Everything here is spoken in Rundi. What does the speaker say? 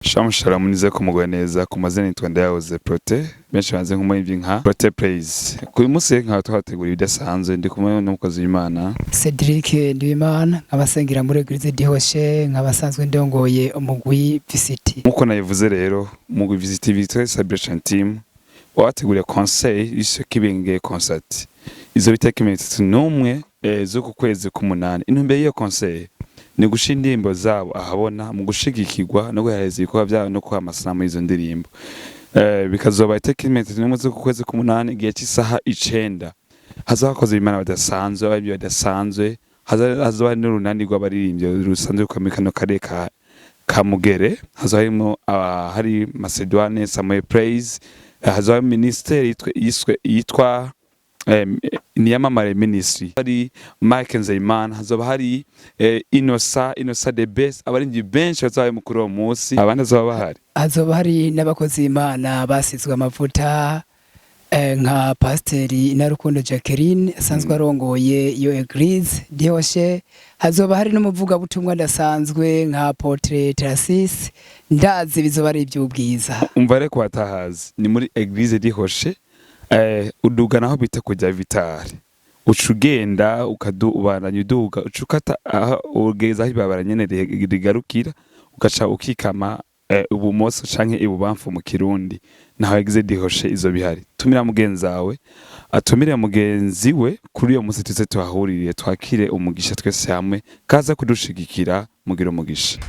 Shalom shalom, nizeye ko muguwe neza. Ku mazina nitwa Ndayahoze Prote, benshi banze nk'umuririmbyi nka Prote Praise. Kuri munsi nkaba twateguriye ibidasanzwe, ndi kumwe n'umukozi w'Imana Cedric Ndiwimana, nkabasengera muri Eglise du Rocher, nkabasanzwe ndongoye umugwi VCT. Nkuko nabivuze rero, umugwi VCT, Victory Celebration Team, wabateguriye concert yiswe Kibenge Concert. Izo itariki 31 z'uku kwezi k'umunani. Intumbero y'iyo concert ni gushira indirimbo zabo ahabona mu gushigikirwa no guhereza ibikorwa byabo no kuha amasanamu y'izo ndirimbo. Bikazoba itariki 31 z'uku kwezi k'umunani, igihe cy'isaha 9. Hazoba hakoze Imana badasanzwe, abaririmbyi badasanzwe, hazoba hari n'urunani rw'abaririmbyi rusanzwe rukomeye muri kano karere ka Mugere. Hazoba harimo hari Macedoine, Samuel Praise, hazoba hari ministeri yitwa Niyamamare Ministry, hari Mike Nzeyimana, hazoba hari Inosa the best, abaririmbyi benshi bazoba bari kuri uwo munsi. Abandi bazoba bahari? Hazoba hari n'abakozi b'Imana basizwe amavuta, nka Pasiteri Inarukundo Jacqueline asanzwe arongoye iyo Eglise du Rocher. Hazoba hari n'umuvugabutumwa adasanzwe nka Apôtre Tarsis. Ndazi bizoba ari iby'ubwiza. Umva reko batahazi, ni muri Eglise du Rocher. Uduga naho bita kujya Vitari, uca ugenda ukadu ubandanya uduga, uca ukata aho ugeza aho ibarabara nyene rigarukira, ugaca ukikama ibumoso canke ibubamfu mu Kirundi, naho Eglise du Rocher izo bihari. Tumira mugenzi wawe atumire mugenzi we kuri uyo munsi, tuze tuhahurire, twakire umugisha twese hamwe. Kaza kudushigikira, mugira umugisha.